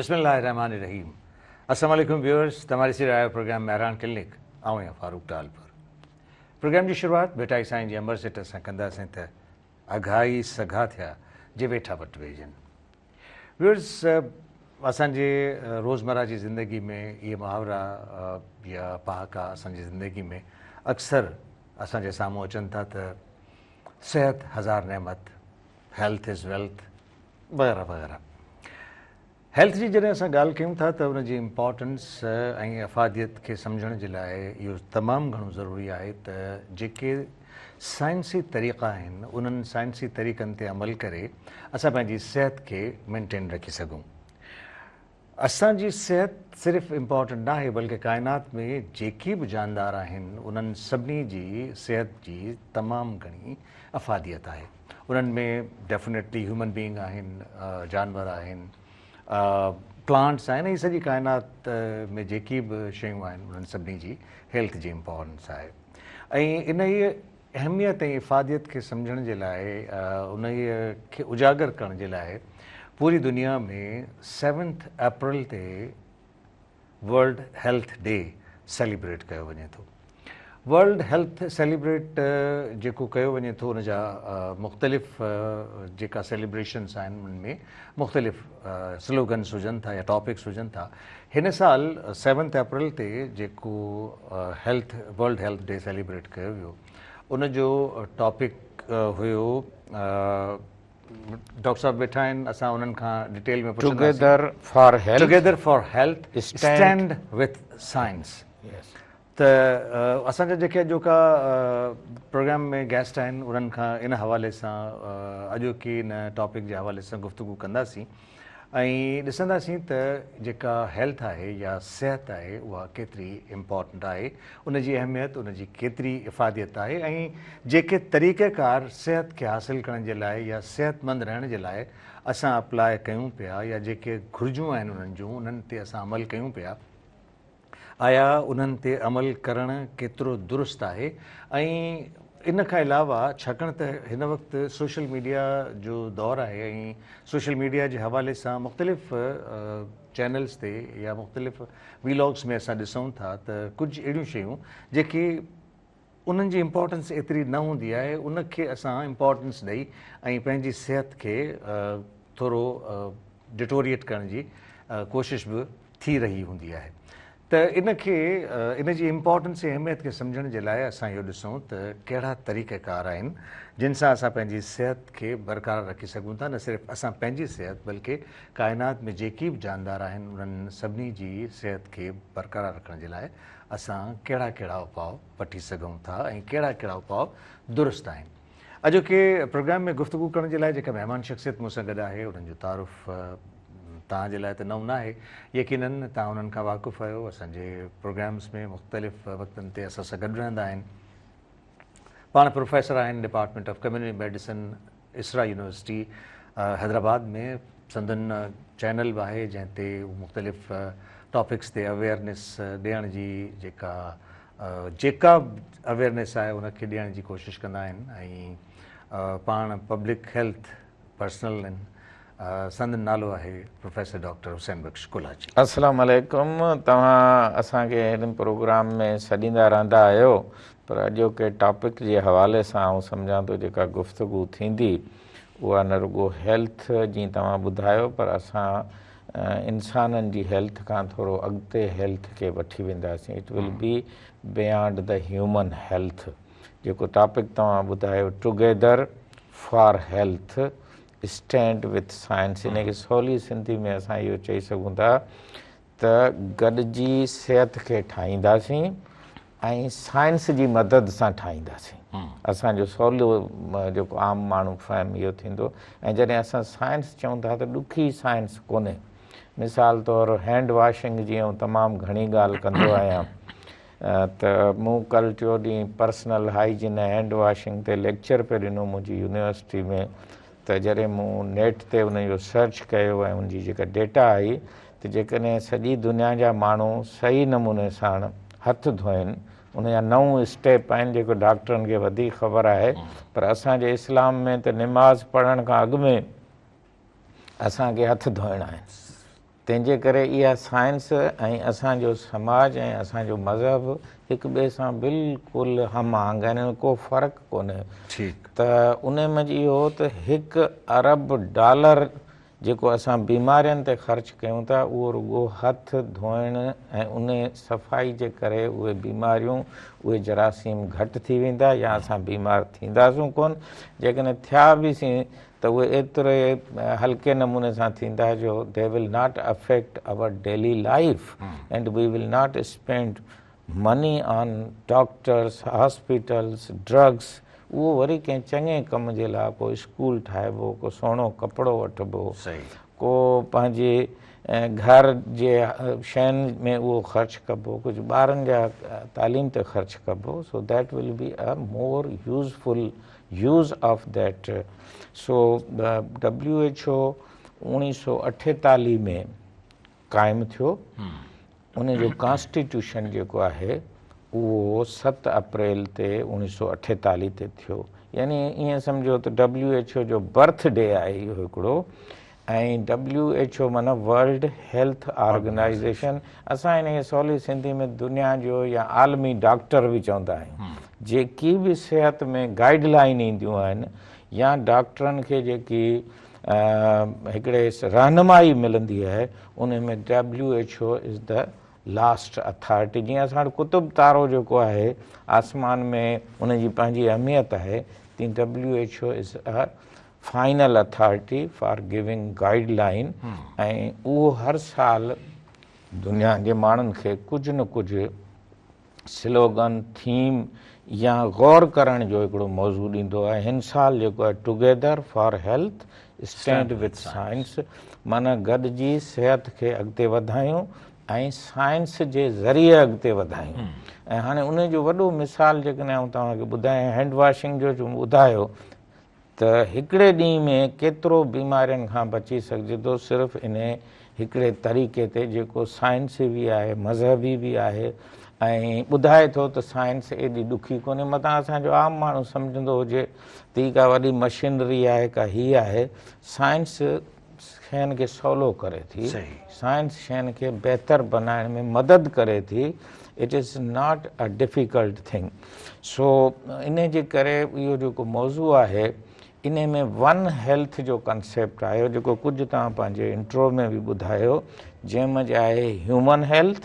بسم الله الرحمن الرحيم السلام عليڪم ويورز توهان ڏسي رهيا آهيو پروگرام مهراڻ ڪلينڪ. آئون آهيان فاروق ٽالپر. پروگرام جي شروعات ڀٽائي سائين جي امر سٽ سان ڪنداسين ته اگهائي سگها ٿيا جي ويٺا وٽ ويڄن. ويورز اسان جي روزمره جي زندگي ۾ اهي محاورا يا پهاڪا اسان جي زندگي ۾ اڪثر اسان جي سامهون اچن ٿا ته صحت هزار نعمت، هيلٿ is wealth وغيره وغيره. هيلٿ جي جڏهن اسان ڳالهه ڪيون ٿا ته ان جي امپارٽنس ۽ افاديت کي سمجهڻ جي لاء اهو تمام گهڻو ضروري آهي ته جيڪي سائنسي طريقا آهن انهن سائنسي طريقن تي عمل ڪري اسان پنهنجي صحت کي مينٽين رکي سگهون. اسان جي صحت صرف امپارٽنٽ ناهي بلڪه ڪائنات ۾ جيڪي به جاندار آهن انهن سڀني جي صحت جي تمام گهڻي افاديت آهي. انهن ۾ ڊيفنيٽلي هيومن بينگ آهن، جانور آهن، پلانٽس آهن ۽ سڄي ڪائنات ۾ جيڪي به شيون آهن انهن سڀني جي هيلٿ جي امپارٽنس آهي ۽ انهيء اهميت ۽ افاديت کي سمجهڻ جي لاء انهيء کي اجاگر ڪرڻ جي لاء پوري دنيا ۾ سيونٿ اپريل تي ورلڊ هيلٿ ڊي سيليبريٽ ڪيو وڃي ٿو. ورلڊ هيلٿ سيليبريٽ جيڪو ڪيو وڃي ٿو ان جا مختلف جيڪا سيليبريشنس آهن انهن ۾ مختلف سلوگنس هجن ٿا يا ٽاپڪس هجن ٿا. هن سال سيونٿ اپريل تي جيڪو health world health day celebrate ڪيو ويو ان جو ٽاپڪ هيو ڊاڪٽر صاحب ويٺا آهن اسان انهن کان detail ۾ پڇنداسين. Together for health together for health stand with science ته اسان جا جيڪي اڄوڪا پروگرام ۾ گيسٽ آهن انهن کان ان حوالي سان اڄوڪي ان ٽاپڪ جي حوالي سان گفتگو ڪنداسين ۽ ڏسنداسين ته جيڪا هيلٿ آهي يا صحت آهي اها ڪيتري امپارٽنٽ آهي ان جي اهميت ان جي ڪيتري افاديت آهي ۽ جيڪي طريقه ڪار صحت کي حاصل ڪرڻ جي لاء يا صحتمند رهڻ جي لاء اسان اپلاء ڪيون پيا يا جيڪي گهرجون آهن انهن جون انهن تي اسان عمل ڪيون پيا آيا انهن تي عمل ڪرڻ ڪيترو درست آهي ۽ ان کان علاوه ڇاڪاڻ ته هن وقت سوشل ميڊيا جو دور آهي ۽ سوشل ميڊيا جي حوالي سان مختلف چينلز تي يا مختلف وي لاگس ۾ اسان ڏسون ٿا ته ڪجهه اهڙيون شيون جيڪي انهن جي امپارٽنس ايتري نه هوندي آهي ان کي اسان امپارٽنس ڏئي ۽ پنهنجي صحت کي ٿورو ڊٽوريٽ ڪرڻ جي ڪوشش به ٿي رهي هوندي آهي ته ان کي ان جي امپارٽنس ۽ اهميت کي سمجهڻ جي لاء اسان اهو ڏسون ته ڪهڙا طريقه ڪار آهن جن سان اسان پنهنجي صحت کي برقرار رکي سگهون ٿا نه صرف اسان پنهنجي صحت بلڪه ڪائنات ۾ جيڪي به جاندار آهن انهن سڀني جي صحت کي برقرار رکڻ جي لاء اسان ڪهڙا ڪهڙا اپاء وٺي سگهون ٿا ۽ ڪهڙا ڪهڙا اپاء درست آهن. اڄوڪي پروگرام ۾ گفتگو ڪرڻ جي لاء جيڪا مهمان شخصيت مون سان گڏ آهي انهن جو تعارف توهان جي لاء ته نئون ناهي يقينن توهان انهن کان واقف آهيو اسان جي پروگرامز ۾ مختلف وقتن تي اسان سان گڏ رهندا آهن. پاڻ پروفيسر آهن department of community medicine Isra university Hyderabad ۾ سندن چينل به آهي جنهن تي هو مختلف ٽاپڪس تي اويئرنيس ڏيڻ جي جيڪا جيڪا اويئرنيس آهي ان کي ڏيڻ جي ڪوشش ڪندا آهن ۽ پاڻ پبلڪ هيلٿ پرسنل آهن سندن نالو آهي پروفيسر ڊاڪٽر حسين بخش ڪولاچي. السلام عليڪم توهان اسان کي هن پروگرام ۾ سڏيندا رهندا آهيو پر اڄوڪي ٽاپڪ جي حوالي سان آئون سمجهان ٿو جيڪا گفتگو ٿيندي اها نه رڳو هيلٿ جيئن توهان ٻڌايو پر اسان انسانن جي هيلٿ کان ٿورو اڳتي هيلٿ کي وٺي وينداسين it will be beyond the human health جيڪو ٽاپڪ توهان ٻڌايو together for health stand with science ان کي سولي سنڌي ۾ اسان اهو چئي سگهون ٿا ته گڏجي صحت کي ٺاهينداسين ۽ سائنس جي مدد سان ٺاهينداسين. اسان جو سولو جيڪو عام ماڻهو فهم اهو ٿيندو ۽ جڏهن اسان سائنس چئون ٿا ته ڏکي سائنس ڪونهي. مثال طور هينڊ واشنگ جي آئون تمام گهڻي ڳالهه ڪندو آهيان ته مون ڪل ٽيون ڏينهن پرسنل هائيجين ۽ هينڊ واشنگ تي ليڪچر پئي ڏنو منهنجي يونيورسٽي ۾ ته جڏهن مون نيٽ تي ان جو سرچ ڪيو ۽ ان جي جيڪا ڊيٽا آئي ته جيڪڏهن سڄي دنيا جا ماڻهو صحيح نموني ساڻ هٿ ڌوئن، ان جا نو اسٽيپ آهن جيڪو ڊاڪٽرن کي وڌيڪ خبر آهي پر اسان جي اسلام ۾ ته نماز پڙهڻ کان اڳ ۾ اسان کي هٿ ڌوئڻا آهن. تنهن جي ڪري اها سائنس ۽ اسان جو سماج ۽ اسان جو مذهب هڪ ٻئي سان بلڪل هم آهنگ آهن، ان ۾ ڪو فرق ڪونهي. ته ان منجهه اهو ته هڪ ارب ڊالر جيڪو اسان بيمارين تي خرچ ڪيون ٿا اهو رڳو هٿ ڌوئڻ ۽ ان صفائي جي ڪري اهي بيماريون اهي جراثيم گهٽ ٿي ويندا يا اسان بيمار ٿينداسون ڪون، جيڪڏهن ٿيا به سين ته اهي ايتري هلڪي نموني سان ٿيندا جو they will not affect our daily life and we will not spend money on doctors, hospitals, drugs اهو وري ڪنهن چڱي ڪم جي لاء ڪو اسڪول ٺاهبو، ڪو سهڻو ڪپڙو وٺبو، ڪو پنهنجي گهر جي شين ۾ اهو خرچ ڪبو، ڪجهه ٻارن جا تعليم تي خرچ ڪبو، so that will be a more useful use of that. So W H O 1948 ۾ قائم ٿيو، ان جو ڪانسٽيٽيوشن جيڪو آهي اهو 7 اپريل تي 1948 تي ٿيو، يعني ائين سمجهو ته ڊبليو ايڇ او جو برٿ ڊي آهي اهو هڪڙو، ۽ ڊبليو ايڇ او معنيٰ ورلڊ هيلٿ آرگنائيزيشن، اسان ان کي سولي سنڌي ۾ دنيا جو يا عالمي ڊاڪٽر به چوندا آهيون، جيڪي به صحت ۾ گائيڊ لائين اينديون آهن يا ڊاڪٽرن کي جيڪي هڪڙي رهنمائي ملندي آهي ان ۾ W H O is the last authority. جيئن اسان وٽ قطب تارو جيڪو آهي آسمان ۾ ان جي پنهنجي اهميت آهي، تيئن W H O is a final authority for giving guideline ۽ اهو هر سال دنيا جي ماڻهن کي ڪجهه نه ڪجهه سلوگن، ٿيم يا غور ڪرڻ جو هڪڙو موضوع ڏيندو آهي. هن سال جيڪو آهي together for health stand with science معنيٰ گڏجي صحت کي اڳتي وڌايون ۽ سائنس جي ذريعي اڳتي وڌايون. ۽ هاڻي ان جو وڏو مثال جيڪڏهن آئون توهان کي ٻڌايان هينڊ واشنگ جو جو ٻڌايو ته هڪڙي ڏينهن ۾ ڪيترو بيمارين کان بچي سگهجي ٿو صرف انهي هڪڙي طريقي تي جيڪو سائنسي به آهي مذهبي به آهي ۽ ٻڌائي ٿو ته سائنس ايڏي ڏکي ڪونهي. متان اسان جو عام ماڻهو سمجهندو هجي ته هي ڪا وڏي مشينري آهي ڪا هي آهي. سائنس شين کي سولو ڪري ٿي، سائنس شين کي بهتر بنائڻ ۾ مدد ڪري ٿي، it is not a difficult thing. So انهي جي ڪري اهو جيڪو موضوع آهي انهي ۾ ون هيلٿ جو ڪنسيپٽ آيو جيڪو ڪجهه توهان پنهنجي انٽرو ۾ به ٻڌايو، جنهن منجهه آهي هيومن هيلٿ،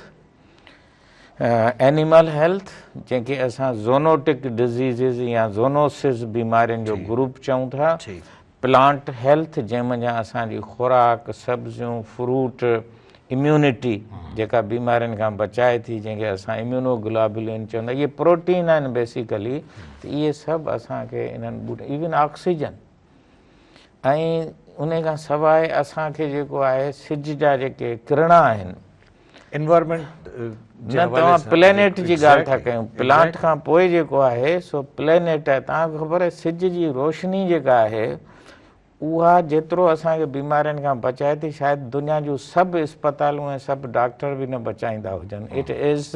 اينيمل هيلٿ جنهن کي اسان زونوٽڪ ڊزيزز يا زونوسز بيمارين جو گروپ چئون ٿا، پلانٽ هيلٿ جنهن منجهان اسان جي خوراڪ، سبزيون، فروٽ، اميونٽي جيڪا بيمارين کان بچائي ٿي جنهن کي اسان اميونو گلابولين چوندا اهي پروٽين آهن بيسيڪلي ته اهي سڀ اسان کي انهن ٻوٽن ايون آڪسيجن ۽ ان کان سواء اسان کي جيڪو آهي سج جا جيڪي ڪرڻا آهن انوائرمينٽ جي نه حوالي توهان سان پلينيٽ جي ڳالهه ٿا Exactly, ڪيون پلانٽ exactly. کان پوء جيڪو آهي سو پلينيٽ آهي. توهان کي خبر آهي سج جي روشني جيڪا آهي اها جيترو اسان کي بيمارين کان بچائي ٿي شايد دنيا جون سڀ اسپتالون ۽ سڀ ڊاڪٽر به نه بچائيندا هجن. It is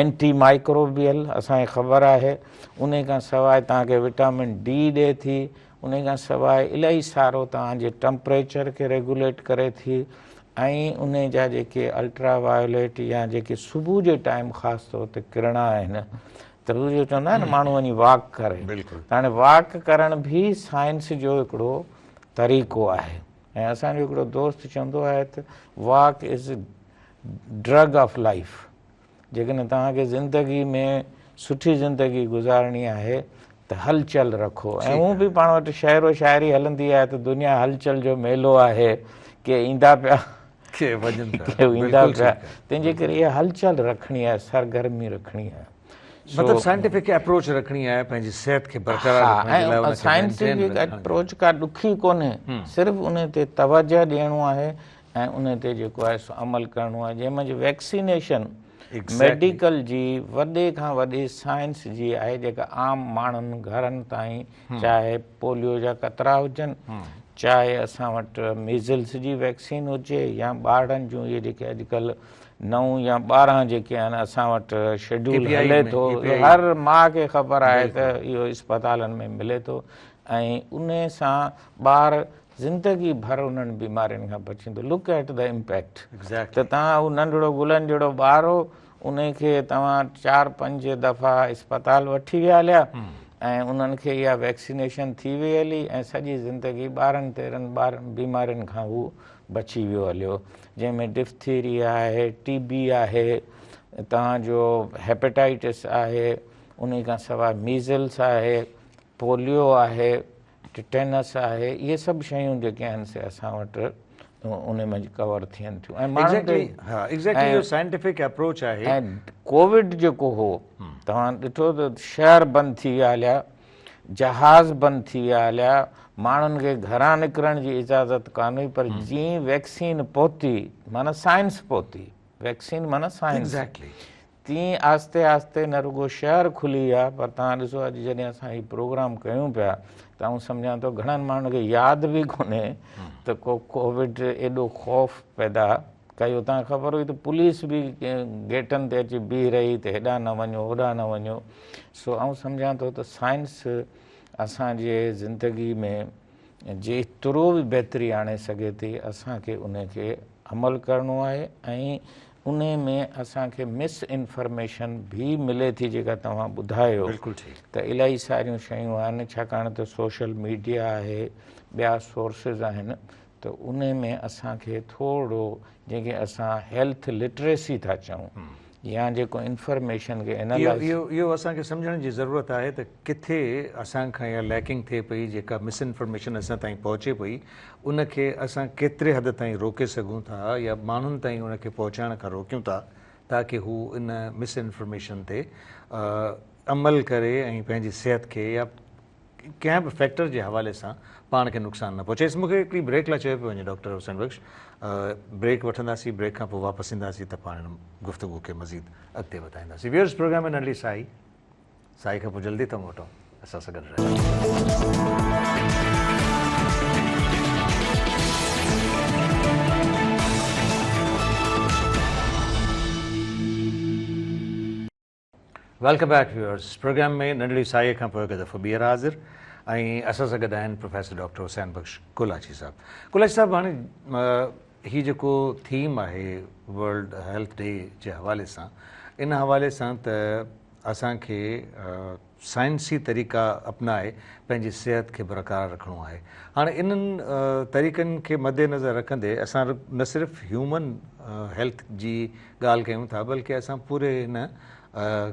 anti microbial اسان کي خبر آهي. ان کان سواء توهان کي وٽامن ڊي ڏئي ٿي، ان کان سواء الاهي سارو توهان جي ٽمپريچر کي ريگوليٽ ڪري ٿي ۽ ان جا جيڪي الٽرا وايوليٽ يا جيڪي صبح جي ٽائيم خاص طور تي ڪرڻا آهن ته هو جو چوندا آهن ماڻهو وڃي واڪ ڪري ته هاڻي واڪ ڪرڻ به سائنس جو هڪڙو طريقو آهي ۽ اسان جو هڪڙو دوست چوندو آهي ته walk is drug of life. جيڪڏهن توهان کي زندگي ۾ سٺي زندگي گذارڻي آهي ته هلچل رکو ۽ هون به پاڻ وٽ شعر و شاعري هلندي آهي ته دنيا هلچل جو ميلو آهي، ڪي ايندا پيا ڪي وڃن ٿا، ڪي ويندا بلڪل پيا، ٺيڪ آهي. تنهن جي ڪري اها هلچل رکڻي آهي، سرگرمي رکڻي آهي. مطلب سائنٽيفڪ اپروچ رکڻي آهي پنهنجي صحت کي برقرار رکڻ جي لاء، ان کي سائنٽيفڪ مينٽين رکڻ جي لاء. اپروچ ڪا ڏکي ڪونهي، صرف ان تي توجه ڏيڻو آهي ۽ ان تي جيڪو آهي سو عمل ڪرڻو آهي، جنهن منجهه ويڪسينيشن ميڊيڪل جي وڏي کان وڏي سائنس جي آهي جيڪا عام ماڻهن گهرن تائين چاهي پوليو جا قطرا هجن چاهي اسان وٽ ميزلز جي ويڪسين هجي يا ٻارڙن جون اهي جيڪي اڄڪلهه 9 يا 12 جيڪي آهن اسان وٽ شيڊول هلي ٿو، هر ماء کي خبر آهي ته اهو اسپتالن ۾ ملي ٿو ۽ ان سان ٻار زندگي ڀر انهن بيمارين کان بچيندو. لوڪ ايٽ the impact ته توهان هو ننڍڙو گلن جهڙو ٻار هو انهي کي توهان 4 5 دفعا اسپتال وٺي ويا هليا ۽ انهن کي اها ويڪسينيشن ٿي وئي هلي ۽ سڄي زندگي 12 13 ٻارن بيمارين کان هو بچي ويو هليو جنهن ۾ ڊفٿيريا آهي، ٽي بي آهي، توهان جو هيپيٽائٽس آهي، انهي کان سواء ميزلس آهي، پوليو آهي، ٽيٽينس آهي، اهي سڀ شيون جيڪي آهن سي اسان وٽ ان ۾ ڪور ٿين ٿيون ۽ ماڻهن کي ها ايگزيڪٽلي اهو سائنٽيفڪ اپروچ آهي. ۽ ڪووڊ جيڪو هو توهان ڏٺو ته شهر بند ٿي ويا هليا، جهاز بند ٿي ويا هليا، ماڻهن کي گهران نڪرڻ جي اجازت ڪانه هئي پر جيئن ويڪسين پهتي معنيٰ سائنس پهتي، ويڪسين معنيٰ سائنس، تيئن آهستي آهستي نه رڳو شهر کلي ويا پر توهان ڏسو اڄ جڏهن اسان هي پروگرام ڪيون پيا ته آئون سمجهان ٿو گهڻن ماڻهن کي ياد به ڪونهي ته ڪو ڪووڊ ايڏو خوف پيدا ڪيو. توهان کي خبر هئي ته پوليس به گيٽن تي اچي بيهي رهي ته هيڏانهن نه وڃو هوڏانهن نه وڃو. سو آئون سمجهان ٿو ته سائنس اسان جي زندگي ۾ جيترو به بهتري آڻي سگهي ٿي اسان کي ان کي عمل ڪرڻو آهي ۽ انهي ۾ اسان کي مس انفارميشن به ملي ٿي جيڪا توهان ٻڌايو ته الاهي ساريون شيون آهن ڇاڪاڻ ته سوشل ميڊيا آهي ٻيا سورسز آهن ته انهي ۾ اسان کي ٿورو جنهن کي اسان هيلٿ لٽريسي ٿا چئون يا جيڪو انفارميشن کي انالائز. اهو اسان کي سمجهڻ جي ضرورت آهي ته ڪٿي اسان کان اها ليڪنگ ٿئي پئي جيڪا مس انفارميشن اسان تائين پهچي پئي ان کي اسان ڪيتري حد تائين روڪي سگهون ٿا يا ماڻهن تائين ان کي پهچائڻ کان روڪيون ٿا تاڪه هو ان مس انفارميشن تي عمل ڪري ۽ پنهنجي صحت کي يا ڪنهن به فيڪٽر جي حوالي سان پاڻ کي نقصان نه پهچي. مون کي هڪڙي بريڪ لاء چيو پيو وڃي ڊاڪٽر حسين بخش بريڪ وٺنداسين بريڪ کان پوء واپس اينداسين ته پاڻ هن گفتگو کي مزيد اڳتي وڌائينداسين. ويورز پروگرام ۾ ننڍڙي ساهي ساهي کان پوء جلدي ٿا موٽون اسان سان گڏ رهجو. Welcome back viewers programme ۾ ننڍڙي ساهي کان پوء هڪ دفعو ٻيهر حاضر ۽ اسان سان گڏ آهن پروفيسر ڊاڪٽر حسين بخش ڪولاچي صاحب. ڪولاچي صاحب هاڻي هي جيڪو ٿيم آهي ورلڊ هيلٿ ڊي جي حوالي سان ان حوالي سان ته اسان کي سائنسي طريقا اپنائي پنهنجي صحت کي برقرار رکڻو آهي. هاڻي انهن طريقن کي مد نظر رکندي اسان نه صرف هيومن هيلٿ جي ڳالهه ڪيون ٿا بلڪه اسان پوري هن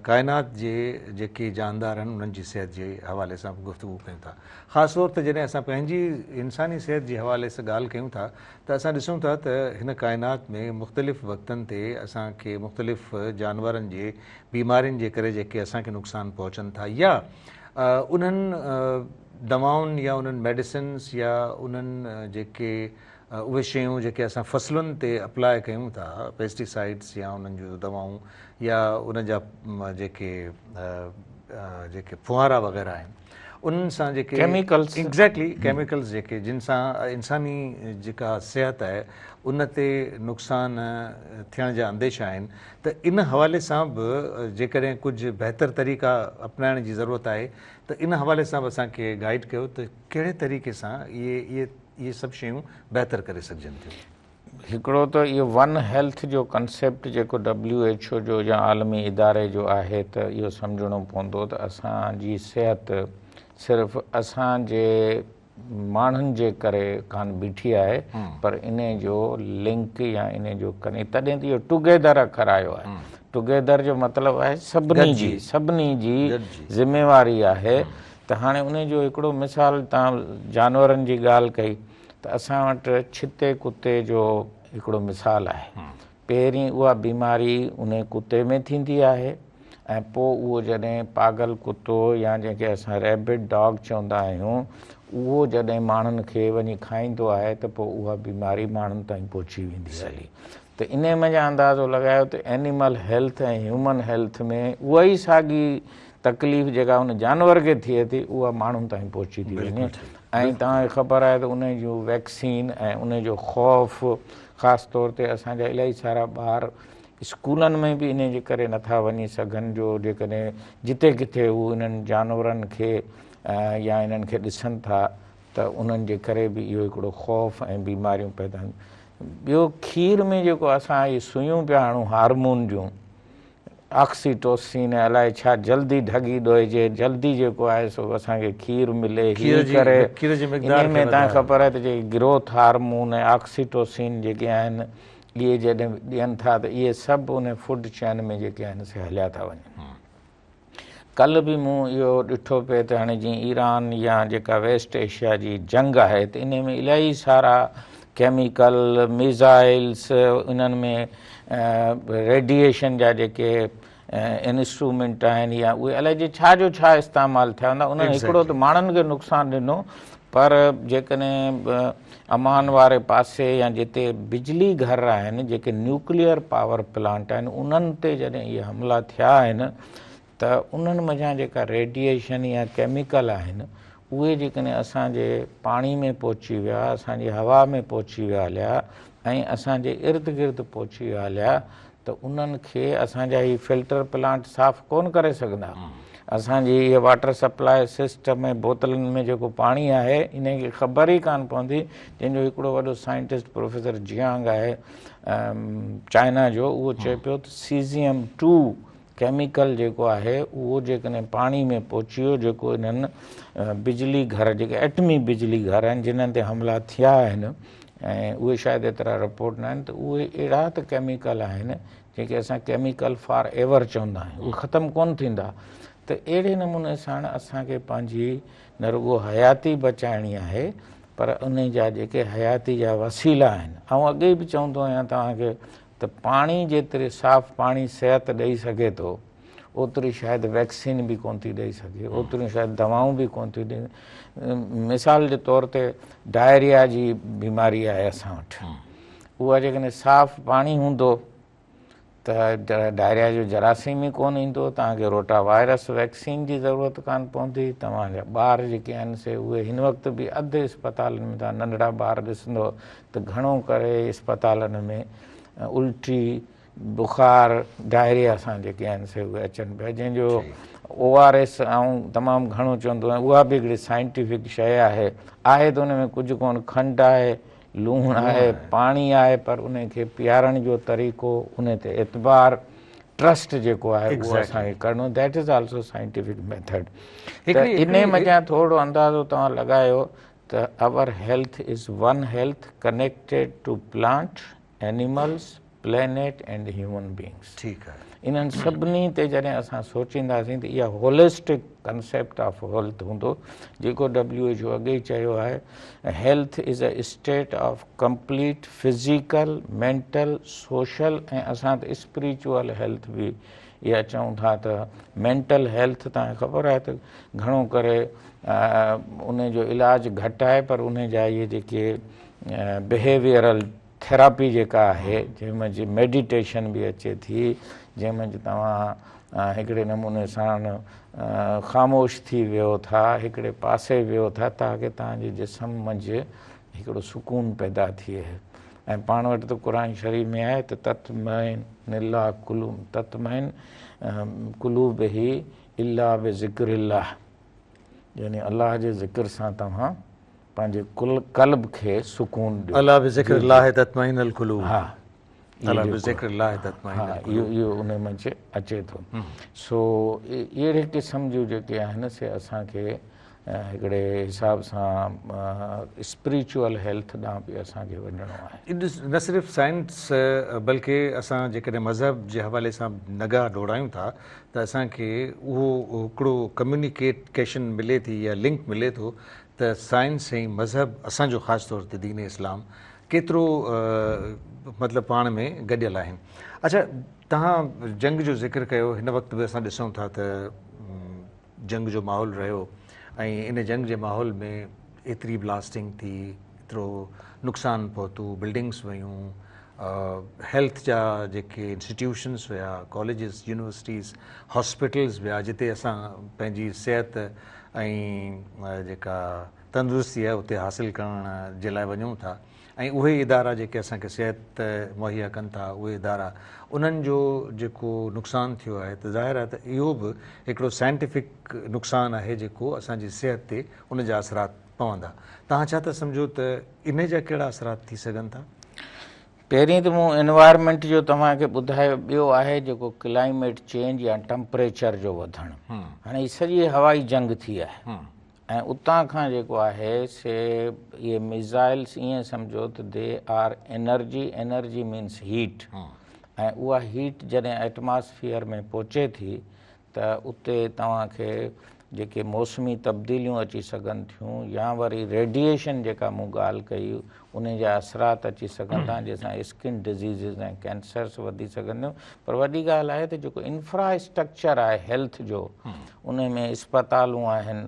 ڪائنات جي جيڪي جاندار آهن انهن جي صحت جي حوالي سان به گفتگو ڪيون ٿا. خاص طور تي جڏهن اسان پنهنجي انساني صحت جي حوالي سان ڳالهه ڪيون ٿا ته اسان ڏسون ٿا ته هن ڪائنات ۾ مختلف وقتن تي اسان کي مختلف جانورن جي بيمارين جي ڪري جيڪي اسان کي نقصان پهچن ٿا يا انهن دوائن يا انهن ميڊيسنس يا انهن جيڪي اهي شيون جيڪي اسان فصلن تي اپلاء ڪيون ٿا پيسٽيسائيڊس يا انهن جون دوائون يا ان جا جيڪي جيڪي ڦوهارا وغيره آهن انهن سان جيڪي ڪيميڪلز ايگزيڪٽلي ڪيميڪلز جيڪي جن سان انساني جيڪا صحت آهي ان تي نقصان ٿيڻ جا انديشا آهن ته ان حوالي سان به جيڪڏهن ڪجهه بهتر طريقا اپنائڻ جي ضرورت آهي ته ان حوالي سان به اسان کي گائيڊ ڪيو ته ڪهڙي طريقي سان اهي اهي اهي سڀ شيون بهتر ڪري سگهجن ٿيون. هڪڙو ته اهو ون هيلٿ جو ڪنسيپٽ جيڪو ڊبليو ايڇ او جو يا عالمي اداري جو آهي ته اهو سمجهڻو پوندو ته اسان جي صحت صرف اسان جي ماڻهن جي ڪري ڪانه بيٺي آهي پر انهي جو لنڪ يا انهي جو ڪني تڏهن ته اهو ٽوگيدر اکر آيو آهي ٽوگيدر جو مطلب آهي سڀني جي سڀني جي ذميواري آهي ته هاڻي انهي جو هڪڙو مثال توهان جانورن جي ڳالهه ڪئي ته اسان وٽ ڇتي ڪتي جو هڪڙو مثال آهي. پهرين اها بيماري انهي ڪتي ۾ ٿيندي آهي ۽ پوء اهو جڏهن پاڳل ڪتو يا جنهن کي اسان ريبڊ ڊاگ چوندا آهيون اهو جڏهن ماڻهن کي وڃي کائيندو آهي ته پوء اها بيماري ماڻهن تائين پهچي ويندي هلي ته انهي منجهان اندازو لڳايو ته اينيمل هيلٿ ۽ هيومن هيلٿ ۾ اها ئي ساڳي تڪليف جيڪا ان جانور کي ٿئي ٿي اها ماڻهن تائين پهچي ٿي وڃي ۽ توهان کي خبر آهي ته انهي جون ويڪسين ۽ انهي جو خوف خاص طور تي اسان جا الاهي سارا ٻار اسڪولن ۾ به انهي جي ڪري نٿا وڃي سگهن جو جيڪڏهن جتي ڪٿي هو انهن جانورن کي يا انهن کي ڏسن ٿا ته انهن جي ڪري به اهو هڪڙو خوف ۽ بيماريون پيدا ٻيو کير ۾ جيڪو اسان اهي سيون پيا هڻون هارمون جون آڪسيٽوسين ۽ الائي ڇا جلدي ڍڳي ڏوئجي جلدي جيڪو آهي سو اسان کي کير ملي هي ڪري انهي ۾ توهان کي خبر آهي ته جيڪي گروٿ هارمون ۽ آڪسيٽوسين جيڪي آهن اهي جڏهن ڏين ٿا ته اهي سڀ انهي فوڊ چين ۾ جيڪي آهن سي هليا ٿا وڃن. ڪلهه به مون اهو ڏٺو پئي ته هاڻي جيئن ايران يا جيڪا ويسٽ ايشيا جي جنگ آهي ته انهي ۾ الاهي سارا ڪيميڪل ميزائلس انهن ۾ ريڊيئيشن جا جيڪي انسٽرومينٽ آهن يا اهي الائي جي ڇا جو ڇا استعمال ٿيا هوندا انهن هڪڙو ته ماڻهن کي نقصان ڏنو پر جيڪڏهن امان واري پاسي يا جتي بجلي گهر آهن جيڪي نيوڪليئر پاور پلانٽ آهن انهن تي جڏهن اهي حملا ٿيا آهن ته انهن منجهان جيڪا ريڊيئيشن يا ڪيميڪل آهن اهي جيڪڏهن اسان جي پاڻي ۾ پهچي ويا اسان جي هوا ۾ پهچي ويا هليا ۽ اسان جي ارد گرد پهچي ويا هليا ته انهن کي اسان جا هي فلٽر پلانٽ صاف ڪونه ڪري سگهندا. اسان جي هي واٽر سپلاء سسٽم ۽ بوتلن ۾ جيڪو پاڻي آهي انهي کي خبر ئي ڪانه پوندي جنهن جو هڪڙو وڏو سائنٽسٽ پروفيسر جيانگ آهي چائنا جو اهو چئي پيو ته سيزيم ٽو ڪيميڪل جيڪو آهي اهو جيڪڏهن پاڻي ۾ پهچي ويو جيڪو انهن بجلي گهر جيڪي ايٽمي بجلي گهر آهن جنهن تي حملا ٿيا آهن ۽ اهي شايد ايترا رپورٽ نه آهن ته اهي اهڙا ته ڪيميڪل آهن جنهن کي اسان ڪيميڪل فار ايور چوندا آهيون اهي ختم ڪونه ٿيندا ته اهڙي نموني سان اسان کي پنهنجي نه رڳو حياتي بچائڻي آهي پر ان جا جيڪي حياتي جا وسيلا آهن آئون اڳي به چوندو آهيان توهان کي ته پاڻي جيتري صاف پاڻي صحت ڏئي سگهي ٿو اوتري شايد ويڪسين به ڪونه ٿي ڏئي سگهي اوتريون شايد دوائون به ڪونه ٿيون ڏين مثال جي طور تي ڊائريا جي بيماري آهي اسان وٽ اها جيڪڏهن صاف پاڻي هوندو ته ڊائريا جو جراثيم ئي ڪونه ايندو توهان کي روٽا وائرس ويڪسين جي ضرورت ڪانه پوندي توهان جا ٻار جيڪي آهن سي اهي هن وقت به اڌ اسپتالن ۾ توهان ننڍڙا ٻار ڏسندو ته گهڻو ڪري اسپتالن ۾ الٽي بخار ڊائريا سان جيڪي آهن سي اهي اچن پيا جنهن جو او آر ايس آئون تمام گهڻو چوندو آهيان اها به هڪڙي سائنٽيفڪ شيء آهي آهي ته ان ۾ ڪجهه ڪونه کنڊ آهي لوڻ آهي پاڻي آهي پر ان کي پيارڻ جو طريقو ان تي اعتبار ٽرسٽ جيڪو آهي اهو اسان کي ڪرڻو that is also scientific method ته ان منجهان ٿورو اندازو توهان لڳايو ته our health is one health connected to plant, animals, planet and human beings. ٺيڪ آهي. انهن سڀني تي جڏهن اسان سوچينداسين ته اها هولسٽڪ ڪنسيپٽ آف هيلٿ هوندو جيڪو ڊبليو ايڇ او اڳي ئي چيو آهي health is a state of complete physical, mental, social ۽ اسان ته اسپريچوئل هيلٿ به اها چئون ٿا ته مينٽل هيلٿ توهان کي خبر آهي ته گهڻو ڪري ان جو علاج گهٽ آهي پر ان جا اهي جيڪي بهيويئرل ٿيراپي جيڪا آهي جنهن منجهه ميڊيٽيشن به اچي ٿي جنهن منجهه توهان هڪڙي نموني سان خاموش ٿي ويهو ٿا هڪڙي پاسي ويهو ٿا تاڪه توهان جي جسم منجهه هڪڙو سڪون پيدا ٿئي ۽ پاڻ وٽ ته قرآن شريف ۾ آهي ته تطمئن الله قلوب تطمئن قلوب الا بذڪر الله يعني الله جي ذڪر سان توهان پنهنجي قلب کي سڪون ڏيو. الا بذڪر الله تطمئن القلوب. ها الا بذڪر الله تطمئن القلوب. اهو ان منجهه اچي ٿو. سو اهڙي قسم جون جيڪي آهن سي اسان کي هڪڙي حساب سان اسپريچوئل هيلٿ ڏانهن به اسان کي وڃڻو آهي. نه صرف سائنس بلڪه اسان جيڪڏهن مذهب جي حوالي سان نگاهه ڊوڙايون ٿا ته اسان کي اهو هڪڙو ڪميونيڪيشن ملي ٿي يا لنڪ ملي ٿو ته سائنس ۽ مذهب اسان جو خاص طور تي دين اسلام ڪيترو مطلب پاڻ ۾ گڏيل آهن. اڇا توهان جنگ جو ذڪر ڪيو هن وقت به اسان ڏسون ٿا ته جنگ جو ماحول رهيو ۽ ان جنگ جي ماحول ۾ ايتري بلاسٽنگ ٿي ايترو نقصان پهتو بلڊنگس ويون هيلٿ جا جيڪي انسٽيٽيوشنس هيا ڪاليجز يونيورسٽيز هاسپيٽلز ويا جتي اسان پنهنجي صحت ۽ جيڪا تندرستي آهي اتي حاصل ڪرڻ جي لاء وڃون ٿا ۽ اهي ادارا جيڪي اسان کي صحت مهيا ڪن ٿا اهي ادارا انهن جو جيڪو نقصان ٿيو آهي ته ظاهر آهي ته اهو به هڪڙو سائنٽيفڪ نقصان آهي جيڪو اسان جي صحت تي ان جا اثرات پوندا. توهان ڇا ٿا سمجهو ته انهي جا ڪهڙا اثرات ٿي سگهن ٿا؟ پهرين ته مون انوائرمينٽ جو توهان کي ٻڌايو ٻيو آهي جيڪو ڪلائميٽ چينج يا ٽمپريچر جو وڌڻ. هاڻي هي سڄي هوائي جنگ ٿي آهي ۽ اتان کان جيڪو آهي سي اهي ميزائلس ائين سمجهو ته they are energy, energy means heat ۽ اها هيٽ جڏهن ايٽماسفيئر ۾ پهچي ٿي ته اتي توهان کي جيڪي موسمي تبديليون اچي سگهن ٿيون يا وري ريڊيئيشن جيڪا مون ڳالهه ڪئي انهي جا اثرات اچي سگهن ٿا جنهن سان اسڪن ڊزيزز ۽ ڪينسرس وڌي سگهن ٿيون پر وڏي ڳالهه آهي ته جيڪو انفرا اسٽرڪچر آهي هيلٿ جو انهي ۾ اسپتالون آهن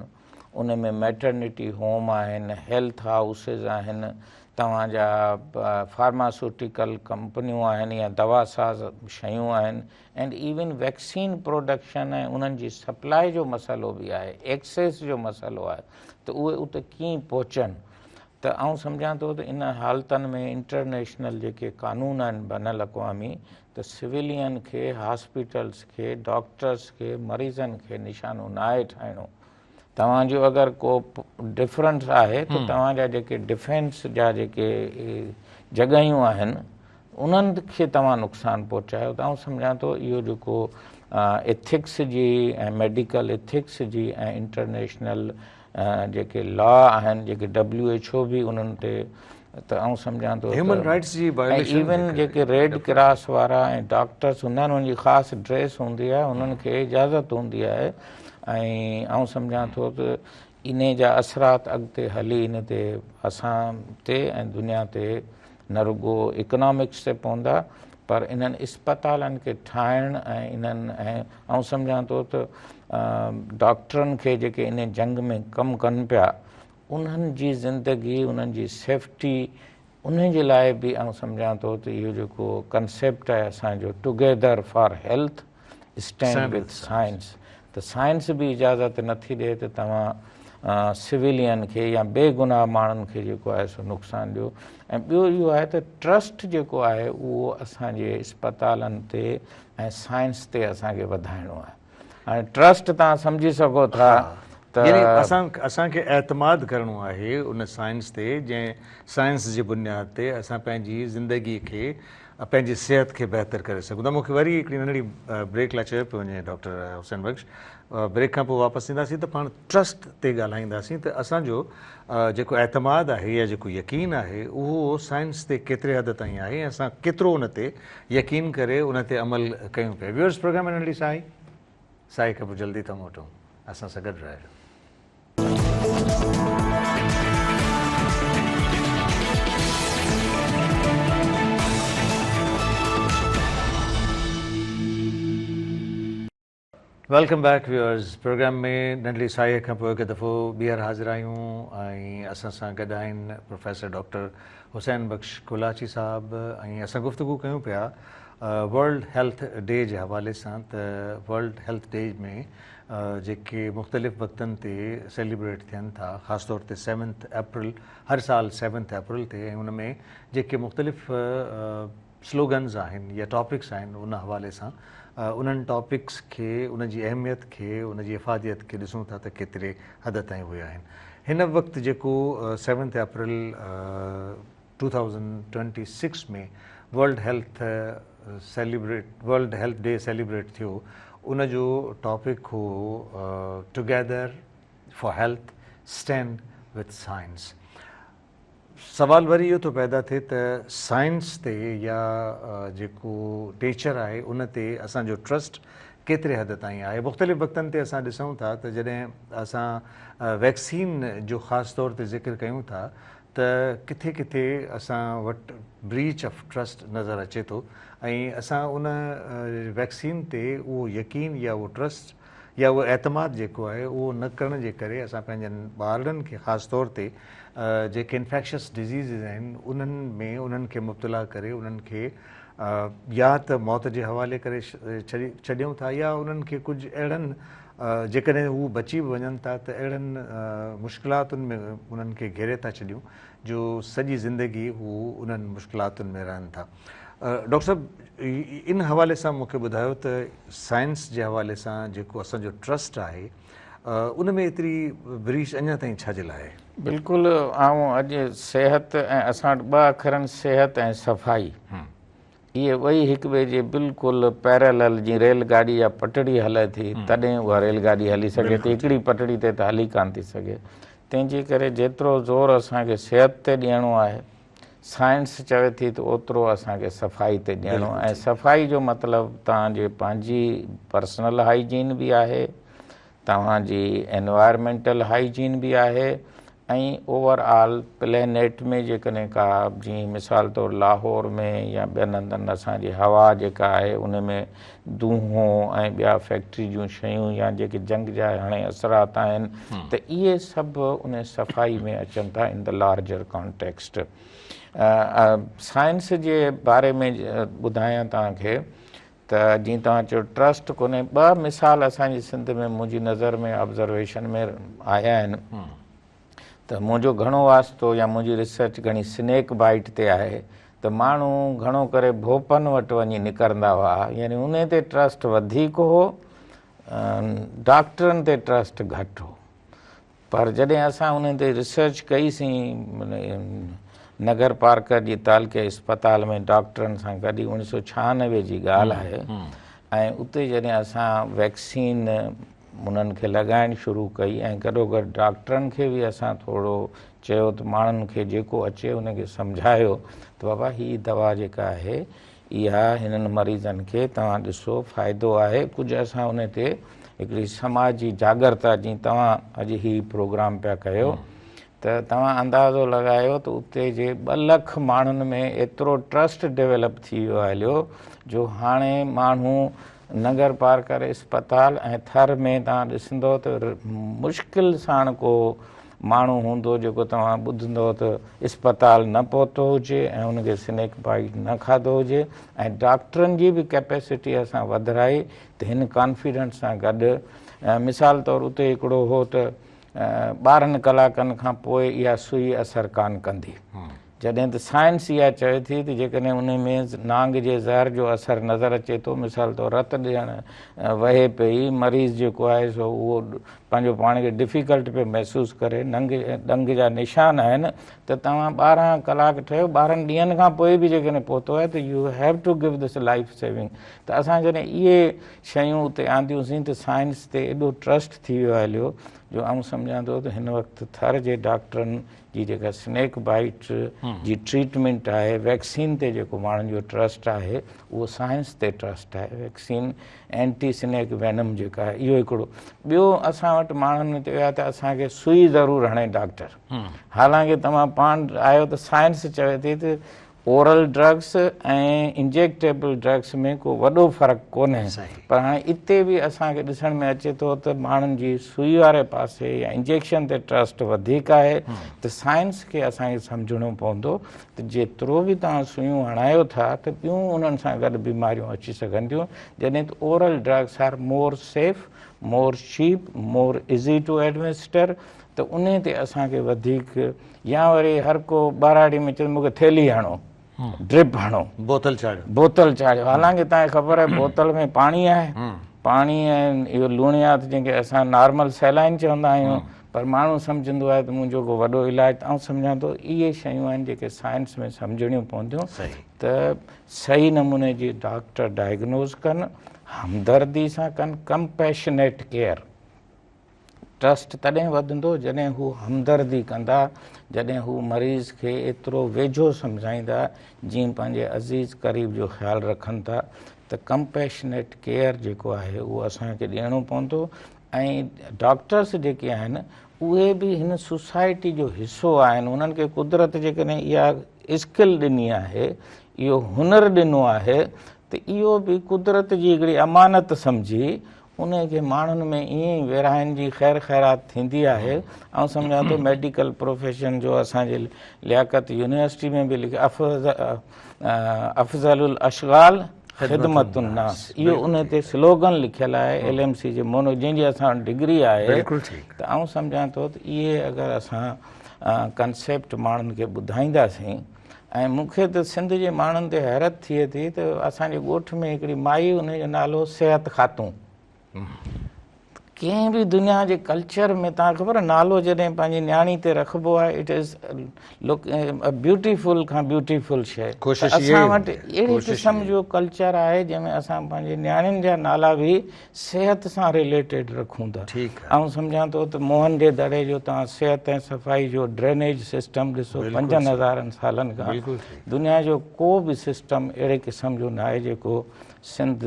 ان ۾ ميٽرنٽي هوم آهن هيلٿ هائوسز آهن توهان جا فارماسوٽيڪل ڪمپنيون آهن يا دوا ساز شيون آهن اينڊ ايون ويڪسين پروڊڪشن ۽ انهن جي سپلاء جو مسئلو به آهي ايڪسيس جو مسئلو آهي ته اهي اتي ڪيئن پهچن ته آئون سمجهان ٿو ته ان حالتن ۾ انٽرنيشنل جيڪي قانون آهن بين الاقوامي ته سويلين کي هاسپيٽلس کي ڊاڪٽرس کي مريضن کي نشانو ناهي ٺاهڻو توهان جو اگر ڪو ڊفرنس آهي ته توهان جا جيڪي ڊفينس جا جيڪي جڳهيون آهن انهن کي توهان نقصان پهچايو ته آئون سمجهان ٿو اهو جيڪو ايٿڪس جي ۽ ميڊيڪل ايٿڪس جي ۽ انٽرنيشنل جيڪي لا آهن جيڪي ڊبليو ايڇ او به انهن تي ته آئون سمجهان ٿو هيومن رائٽس جي وايوليشن ايون جيڪي ريڊ ڪراس وارا ۽ ڊاڪٽرس هوندا آهن انهن جي خاص ڊريس هوندي آهي انهن کي اجازت هوندي آهي ۽ آئون سمجهان ٿو ته انهي جا اثرات اڳتي هلي ان تي اسان تي ۽ دنيا تي نه رڳو اڪنامڪس تي پوندا پر انهن اسپتالن کي ٺاهڻ ۽ انهن ۽ آئون سمجهان ٿو ته ڊاڪٽرن کي جيڪي انهي جنگ ۾ ڪم ڪن پيا انهن جي زندگي انهن جي سيفٽي انهي جي لاء به آئون سمجهان ٿو ته اهو جيڪو ڪنسيپٽ آهي اسان جو together for health stand with science ته سائنس به اجازت نٿي ڏئي ته توهان سويلين کي يا بي گناهه ماڻهن کي جيڪو آهي سو نقصان ڏيو ۽ ٻيو اهو آهي ته ٽرسٽ جيڪو آهي اهو اسان جي اسپتالن تي ۽ سائنس تي اسان کي وڌائڻو آهي هاڻي ٽرسٽ توهان سمجهي سگهو ٿا ته يعني اسان کي اعتماد ڪرڻو آهي ان سائنس تي جنهن سائنس جي بنياد تي اسان پنهنجي زندگي کي پنهنجي صحت کي بهتر ڪري سگهون ٿا. مون کي وري هڪڙي ننڍڙي بريڪ لاء چيو پيو وڃي ڊاڪٽر حسين بخش بريڪ کان پوء واپس اينداسين ته پاڻ ٽرسٽ تي ڳالهائينداسين ته اسان جو جيڪو اعتماد آهي يا جيڪو يقين آهي اهو سائنس تي ڪيتري حد تائين آهي ۽ اسان ڪيترو ان تي يقين ڪري ان تي عمل ڪيون پيا. ويورز پروگرام ۾ ننڍڙي ساهي ساهي کان پوء جلدي ٿا موٽون اسان سان گڏ رهجو. Welcome back viewers programme ۾ ننڍڙي ساهيء کان پوء هڪ دفعو ٻيهر حاضر آهيون ۽ اسان سان گڏ آهن پروفيسر ڊاڪٽر حسين بخش ڪولاچي صاحب ۽ اسان گفتگو ڪيون پيا ورلڊ هيلٿ ڊي جي حوالي سان ته ورلڊ هيلٿ ڊي ۾ جيڪي مختلف وقتن تي سيليبريٽ ٿين ٿا خاص طور تي سيونٿ اپريل هر سال سيونٿ اپريل تي ۽ ان ۾ جيڪي مختلف سلوگنز آهن يا ٽاپڪس آهن ان حوالي سان انهن ٽاپڪس کي ان جي اهميت کي ان جي افاديت کي ڏسون ٿا ته ڪيتري حد تائين اهي آهن هن وقت جيڪو seventh April 2026 ۾ world health celebrate world health day celebrate ٿيو ان جو ٽاپڪ هو together for health stand with science سوال وري اهو ٿو پيدا ٿئي ته سائنس تي يا جيڪو نيچر آهي ان تي اسان جو ٽرسٽ ڪيتري حد تائين آهي مختلف وقتن تي اسان ڏسون ٿا ته جڏهن اسان ويڪسين جو خاص طور تي ذڪر ڪيون ٿا ته ڪٿي ڪٿي اسان وٽ بريچ آف ٽرسٽ نظر اچي ٿو ۽ اسان ان ويڪسين تي اهو يقين يا اهو ٽرسٽ يا اهو اعتماد جيڪو آهي اهو نه ڪرڻ جي ڪري اسان پنهنجن ٻارڙن کي خاص طور تي جيڪي انفيڪشس ڊزيزز آهن انهن ۾ انهن کي مبتلا ڪري انهن کي يا ته موت جي حوالي ڪري ڇڏيون ٿا يا انهن کي ڪجهه اهڙن جيڪڏهن هو بچي به وڃن ٿا ته اهڙن مشڪلاتن ۾ انهن کي گهيري ٿا ڇڏيون جو سڄي زندگي هو انهن مشڪلاتن ۾ رهن ٿا. ڊاڪٽر صاحب ان حوالي سان مون کي ٻڌايو ته سائنس جي حوالي سان جيڪو اسان جو ٽرسٽ آهي ان ۾ ايتري بريش اڃا تائين ڇا جي لاء آهي؟ بلڪل آئون اڄ صحت ۽ اسان وٽ ٻه اکر آهن صحت ۽ صفائي اهي ٻئي هڪ ٻئي جي بلڪل پيرلل جيئن ريل گاڏي جا پٽڙي هلي ٿي تڏهن اها ريل گاڏي هلي سگهي ٿي هڪڙي پٽڙي تي ته هلي ڪانه ٿي سگهي تنهن جي ڪري جيترو زور اسان کي صحت تي ڏيڻو آهي سائنس چوي ٿي ته اوترو اسان کي صفائي تي ڏيڻو ۽ صفائي جو مطلب توهان جي پنهنجي پرسنل هائيجين به آهي توهان جي انوائرمينٽل هائيجين به آهي ۽ اوور آل پلينيٽ ۾ جيڪڏهن ڪا جيئن مثال طور لاهور ۾ يا ٻين هنڌن اسان جي هوا جيڪا آهي ان ۾ دونهون ۽ ٻيا فيڪٽري جون شيون يا جيڪي جنگ جا هاڻي اثرات آهن ته اهي سڀ ان صفائي ۾ اچن ٿا in the larger context science جي باري ۾ ٻڌايان توهان کي ته جيئن توهان چيو ٽرسٽ ڪونهي ٻه مثال اسان جي سنڌ ۾ منهنجي نظر ۾ آبزرويشن ۾ آيا آهن ته منهنجو گهڻو واسطو يا منهنجي ريسرچ گهڻي سنيڪ بائيٽ تي آهي ته ماڻهو گهڻو ڪري ڀوپن وٽ وڃي نڪرندا هئا يعني انهي تي ٽرسٽ وڌيڪ هو ڊاڪٽرن تي ٽرسٽ گهٽ هو پر جڏهن اسان انهن تي ريسرچ ڪئي سين نگر پارڪر جي تعلقي اسپتال ۾ ڊاڪٽرن سان گڏ 1996 جي ڳالهه آهي ۽ اتي جڏهن اسان ويڪسين انهن کي لڳائڻ شروع ڪئي ۽ گڏوگڏ ڊاڪٽرن کي به اسان ٿورو چيو ته ماڻهن کي جيڪو اچي ان کي سمجهايو ته بابا هي دوا جيڪا آهي اها هنن مريضن کي توهان ڏسو فائدو آهي ڪجهه اسان ان تي هڪڙي سماجي جاڳرتا جيئن توهان اڄ هي پروگرام پيا ڪيو ته توهان اندازو لڳايو ته اتي جي ٻه لک ماڻهن ۾ ايترو ٽرسٽ ڊيولپ ٿي ويو هليو جو هاڻي ماڻهو ننگر پارڪر اسپتال ۽ ٿر ۾ توهان ڏسندو ته مشڪل ساڻ ڪو ماڻهو هوندو جيڪو توهان ٻڌندو ته اسپتال نه پهتو هجي ۽ ان کي سنيڪ بائيٽ نه کاڌو هجي ۽ ڊاڪٽرن جي به ڪيپيسٽي اسان وڌرائي ته هن ڪانفيڊنس سان گڏ مثال طور اتي هڪڙو هو ته 12 ڪلاڪن کان پوء اها سئي اثر ڪانه ڪندي جڏهن ته سائنس اها چوي ٿي ته جيڪڏهن انهي ۾ نانگ جي زهر جو اثر نظر اچي ٿو، مثال طور رت ڏيڻ وهي پئي، مريض جيڪو آهي سو اهو پنهنجو پاڻ کي ڊفيڪلٽ پيو محسوس ڪري، ننگ ڏنگ جا نشان آهن ته توهان 12 ڪلاڪ ٺهيو 12 ڏينهن کان پوء به جيڪڏهن پهتو آهي ته you have to give this life saving ته اسان جڏهن اهي شيون اتي آنديون سين ته سائنس تي ايڏو ٽرسٽ ٿي ويو هليو جو آئون سمجهان ٿو ته هن وقت ٿر جي ڊاڪٽرن جي جيڪا سنيڪ بائيٽ جي ٽريٽمينٽ آهي ويڪسين تي جيڪو ماڻهن جو ٽرسٽ آهي اهو سائنس تي ٽرسٽ آهي ويڪسين اينٽي سنيڪ وينم جيڪا آهي اهو هڪڙو ٻيو اسان وٽ ماڻهن ۾ اهو آهي ته اسان کي سئي ضرور هڻي ڊاڪٽر حالانڪه توهان پاڻ آهيو ته سائنس چوي ٿي ته اورل ڊرگس ۽ انجيڪٽيبل ڊرگس ۾ ڪو وڏو فرق ڪونهي پر هاڻي اتي به اسان کي ڏسڻ ۾ اچي ٿو ته ماڻهن جي سئي واري پاسي يا انجيڪشن تي ٽرسٽ وڌيڪ آهي ته سائنس کي اسان کي سمجهڻو پوندو ته جيترو به توهان سئيون هڻايو ٿا ته ٻيون انهن سان گڏ بيماريون اچي سگهن ٿيون جڏهن ته oral drugs are more safe more cheap more easy to administer ته انهي تي اسان کي وڌيڪ يا وري هر ڪو ٻهراڙي ۾ چوي مون کي ٿيلهي هڻو، ڊرپ هڻو، بوتل چاڙهيو، بوتل چاڙهيو، حالانڪه توهان کي خبر آهي بوتل ۾ پاڻي آهي، پاڻي ۽ اهو لوڻيات جنهن کي اسان نارمل سيلائن چوندا آهيون پر ماڻهو سمجهندو آهي ته منهنجو ڪو وڏو علاج ته آئون سمجهان ٿو اهي شيون آهن جيڪي سائنس ۾ سمجهڻيون پونديون ته صحيح نموني جي ڊاڪٽر ڊائگنوز ڪن، همدردي سان ڪن، ڪمپيشنيٽ ڪيئر. ٽرسٽ تڏهن وڌندو جڏهن هو همدردي ڪندا، جڏهن هو مريض کي ايترو ويجهو سمجهائيندا جيئن پنهنجي عزيز قريب جو خيال رکن ٿا ته ڪمپيشنيٽ ڪيئر جيڪو آهي اهو اسان کي ڏيڻو پوندو ۽ ڊاڪٽرس جيڪي آهن اهي به هن سوسائٽي جو حصو آهن انهن کي قدرت جيڪڏهن اها اسڪل ڏني آهي اهو هنر ڏنو آهي ته اهو به قدرت جي هڪڙي امانت سمجهي انهي کي ماڻهن ۾ ائين ئي ورهائن جي خير خيرات ٿيندي آهي. آئون سمجهان ٿو ميڊيڪل پروفيشن جو اسان جي لياقت يونيورسٽي ۾ به لکيل افضل الاشغال خدمت الناس اهو انهي تي سلوگن لکيل آهي ايل ايم سي جي مونو جنهن جي اسان وٽ ڊگري آهي ته آئون سمجهان ٿو ته اهي اگر اسان ڪنسيپٽ ماڻهن کي ٻڌائينداسين ۽ مون کي ته سنڌ جي ماڻهن تي حيرت ٿئي ٿي ته اسان جي ڳوٺ ۾ هڪڙي مائي ان جو نالو صحت خاتون. ڪنهن به دنيا جي ڪلچر ۾ توهان کي خبر آهي نالو جڏهن پنهنجي نياڻي تي رکبو آهي it is look beautiful کان بيوٽيفل شيء ڪوشش اسان وٽ اهڙي قسم جو ڪلچر آهي جنهن ۾ اسان پنهنجي نياڻين جا نالا به صحت سان رليٽيڊ رکون ٿا. آئون سمجهان ٿو ته موهن جي دڙي جو توهان صحت ۽ صفائي جو ڊرينيج سسٽم ڏسو 5000 سالن کان دنيا جو ڪو به سسٽم اهڙي قسم جو ناهي جيڪو سنڌ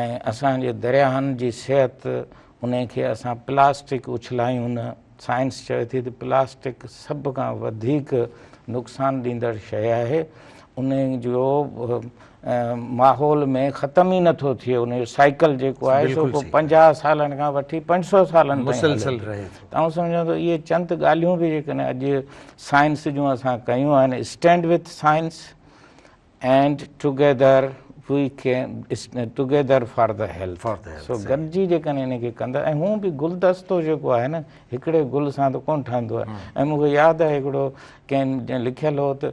۽ اسان جي درياهن جي صحت انهي کي اسان پلاسٽڪ اڇلايون نه، سائنس چوي ٿي ته پلاسٽڪ سڀ کان وڌيڪ نقصان ڏيندڙ شيء آهي، انهي جو ماحول ۾ ختم ئي نٿو ٿئي، انهي جو سائيڪل جيڪو آهي سو ڪو 50 سالن کان وٺي 500 سالن تائين مسلسل رهي ٿو. ته آئون سمجهان ٿو اهي چند ڳالهيون به جيڪڏهن اڄ سائنس جون اسان ڪيون آهن، stand with science and together we can together for the health سو گڏجي جيڪڏهن ان کي ڪندا ۽ هون به گلدستو جيڪو آهي نه هڪڙي گل سان ته ڪونه ٺهندو آهي ۽ مون کي ياد آهي هڪڙو ڪنهن لکيل هو ته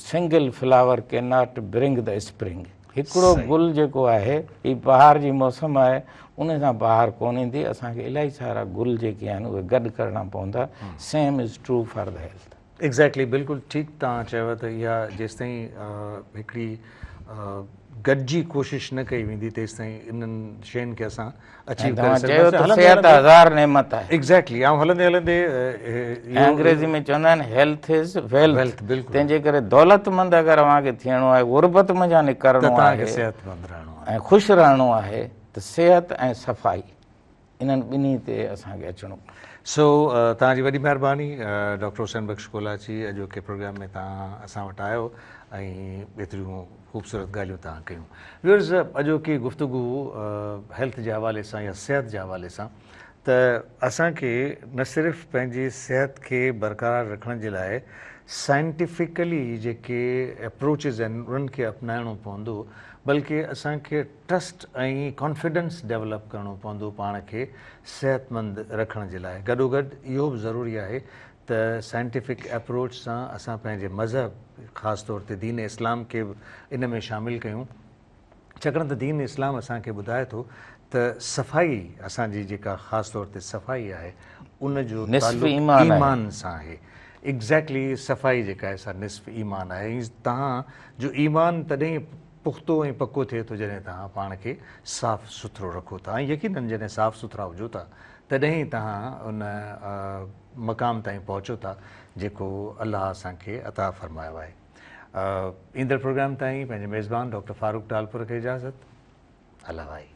single flower can not bring the spring هڪڙو گل جيڪو آهي هي بهار جي موسم آهي ان سان بهار ڪونه ايندي اسان کي الاهي سارا گل جيڪي آهن اهي گڏ ڪرڻا پوندا same is true for the health. Exactly بلڪل ٺيڪ توهان چيو ته اها جيستائين هڪڙي گڏجي ڪوشش نه ڪئي ويندي تيستائين انهن شين کي اسان اچيو ڪري سگهنداسين. چيو ته صحت هزار نعمت آهي. ايگزيڪٽلي آئون هلندي هلندي ۽ انگريزي ۾ چوندا آهن هيلٿ از ويلٿ تنهن جي ڪري دولتمند اگر اوهان کي ٿيڻو آهي غربت منجهان نڪرڻو آهي ته توهان کي صحتمند رهڻو آهي ۽ خوش رهڻو آهي ته صحت ۽ صفائي انهن ٻنهي تي اسان کي اچڻو پوندو. سو توهان جي وڏي مهرباني ڊاڪٽر حسين بخش ڪولاچي اڄوڪي پروگرام ۾ توهان اسان وٽ آيو ۽ ايتريون خوبصورت ڳالهيون توهان ڪيون. ويورز اڄوڪي گفتگو هيلٿ جي حوالي سان يا صحت جي حوالي سان ته اسان کي نه صرف پنهنجي صحت کي برقرار رکڻ جي لاء سائنٽيفڪلي جيڪي اپروچز آهن انهن کي اپنائڻو پوندو بلڪه اسان کي ٽرسٽ ۽ ڪانفيڊنس ڊيولپ ڪرڻو پوندو پاڻ کي صحتمند رکڻ جي لاء گڏوگڏ اهو به ضروري آهي ته سائنٽيفڪ اپروچ سان اسان پنهنجي مذهب خاص طور تي دين اسلام کي به ان ۾ شامل ڪيون ڇاڪاڻ ته دين اسلام اسان کي ٻڌائي ٿو ته صفائي اسان جي جيڪا خاص طور تي صفائي آهي ان جو تعلق ايمان سان آهي ايگزيڪٽلي صفائي جيڪا آهي سا نصف ايمان آهي ۽ توهان جو ايمان تڏهن پختو ۽ پڪو ٿئي ٿو جڏهن توهان پاڻ کي صاف سٿرو رکو ٿا ۽ يقينن جڏهن صاف سٿرا هجو ٿا تڏهن ئي توهان ان مقام تائين پهچو ٿا جيڪو الله اسان کي عطا فرمايو آهي. ايندڙ پروگرام تائين پنهنجي ميزبان ڊاڪٽر فاروق ٽالپر کي اجازت. الله واهي.